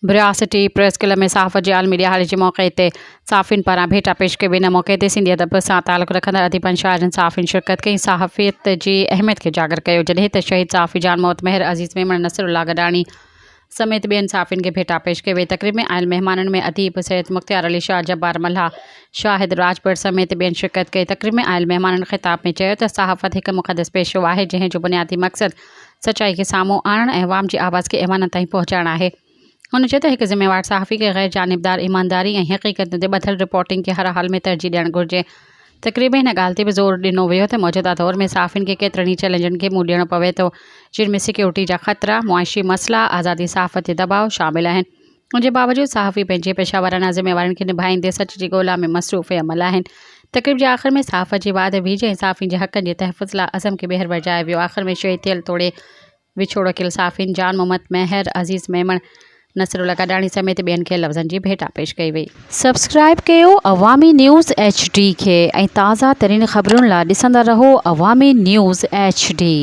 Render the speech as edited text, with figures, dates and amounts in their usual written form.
برياسٽي press club ۾ صحافت جي عالمي ڏهاڙي جي موقعي تي صحافين پاران ڀيٽا پيش ڪئي وئي. ان موقعي تي سنڌي ادب سان تعلق رکندڙ اديبن، شاعرن، صحافين شرڪت ڪئي ۽ صحافيت جي اهميت کي اجاگر ڪيو. جڏهن ته شهيد صحافي جان محمد مهر، عزيز ميمڻ، نصر الله گڏاڻي سميت ٻين صحافين کي ڀيٽا پيش ڪئي وئي. تقريب ۾ آيل مهمانن ۾ اديب سيد مختيار علي شاهه، جبار ملاح، شاهد راڄپر سميت ٻين شرڪت ڪئي. تقريب ۾ آيل مهمانن خطاب ۾ چيو ته صحافت هڪ مقدس پيشو آهي، جنهن جو بنيادي مقصد سچائي کي سامهون آڻڻ ۽ عوام جي آواز کي ايوانن تائين پهچائڻ آهي. هن چيو ته هڪ ذميوار صحافي کي غير جانبدار، ايمانداري ۽ حقيقتن تي ٻڌل رپورٽنگ کي هر حال ۾ ترجيح ڏيڻ گهرجي. تقريب ۾ هن ڳالهه تي به زور ڏنو ويو ته موجوده دور ۾ صحافين کي ڪيترن ئي چئلينجن کي منهن ڏيڻو پوي ٿو، جن ۾ سيڪيورٽي جا خطرا، معاشي مسئلا، آزادي صحافت تي دٻاء شامل آهن. ان جي باوجود صحافي پنهنجي پيشه ورانه ذميوارين کي نڀائيندي سچ جي ڳولا ۾ مصروف عمل آهن. تقريب جي آخر ۾ صحافت جي واڌ ويجهه ۽ صحافين جي حقن جي تحفظ لاء عزم کي ٻيهر ورجايو ويو. آخر ۾ شهيد ٿيل توڙي وڇوڙو ڪيل صحافين جان محمد مهر، عزيز ميمڻ، نصرالله گڏاڻي سميت ٻين کي لفظن جي ڀيٽا پيش ڪئي وئي. سبسڪرائيب ڪيو عوامي نيوز ايڇ ڊي کي ۽ تازه ترين خبرن لا ڏسندا رهو عوامي نيوز ايڇ ڊي.